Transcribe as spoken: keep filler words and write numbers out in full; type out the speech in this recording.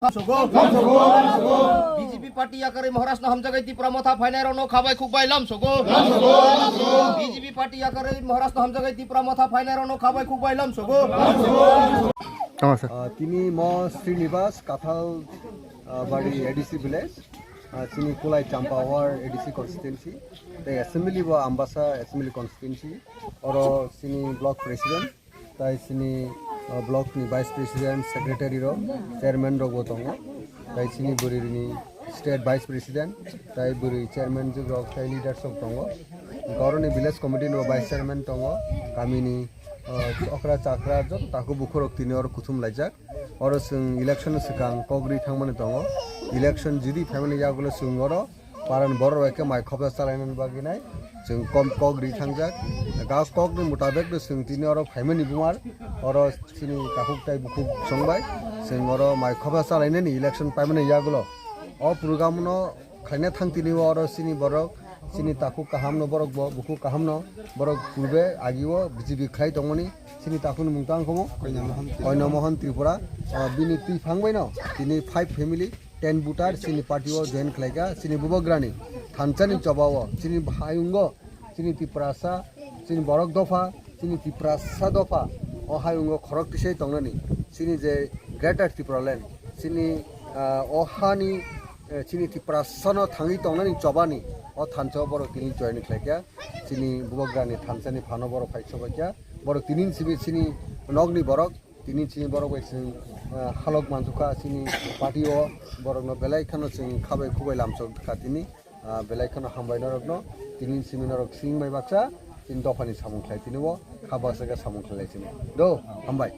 Sogo. B J P party yakarwi Maharashtra hamjagai Tipra Motha phainairokno khabai khukbai lam sogo. B J P party yakarwi Maharashtra hamjagai Tipra Motha phainairokno khabai khukbai lam sogo. Tamo sir. Ah, tini mo Srinivas Kathal, ah, Bari A D C village, ah, chini Kulai Champa Ward A D C constituency, tei assembly bo Ambasa assembly constituency, oro chini block president, tai chini, ah, block ni vice president, secretary rok, chairman rok bo tongo, tai chini bwrwi ni state vice president, tai bwrwi chairman rok, tai leaders rok tongo. Hwnkhe oro ni village committee ni bo vice chairman tongo, kami ni, ah, okra chakra joto takhuk bukhuk rok tini oro kuthum laijak. Oro chwng election swkang kok ri thangmani tongo. Election jodi phaimani yagulo chwng oro paran borok bai khe mai khopsa chalainani bagwi nai chwng kom kok ri thangjak. Ga kokni mutabek no chwng tini oro phaimani bumar oro chini takhuk tai bukhuk chwng bai chwng oro mai khopsa chalainani election paimani yagulo. O program no khaina thang tini o oro chini borok, chini takhuk kaham no borok bo, bukhuk kaham no borok purbe agi o B J P khlai tongmani, chini takhuk ni mung tang khomo? Koina Mohan Tripura. Koina Mohan Tripura. Ah, bini twi phang bai no, tini five family, ten voter, chini party o join khlai kha, chini bubagrani, thansa ni choba o, chini hayung o, chini Tiprasa, chini borok dopha, chini Tiprasa dopha, o hayung o khorok tisai tongnani, chini je Greater Tipraland, chini, ah, o hani, eh, chini Tiprasa no thangwi tongnani chobani, o thansa o borok tini join khlai kha, chini bubagrani thansa ni phano borok phai chobai kha, borok tini simi chini nokni borok, tini chini borok bai chwng, ah, halok manjukha chini party o, borok no belai kheno chwng khabai khubai lamsok kha tini. Ah, belai kheno hambai norokno, tini simi norok sing bai baksa, tini dophani samung khlai tini bo, kha baksa khe samung khlai lai sini. Do, hambai.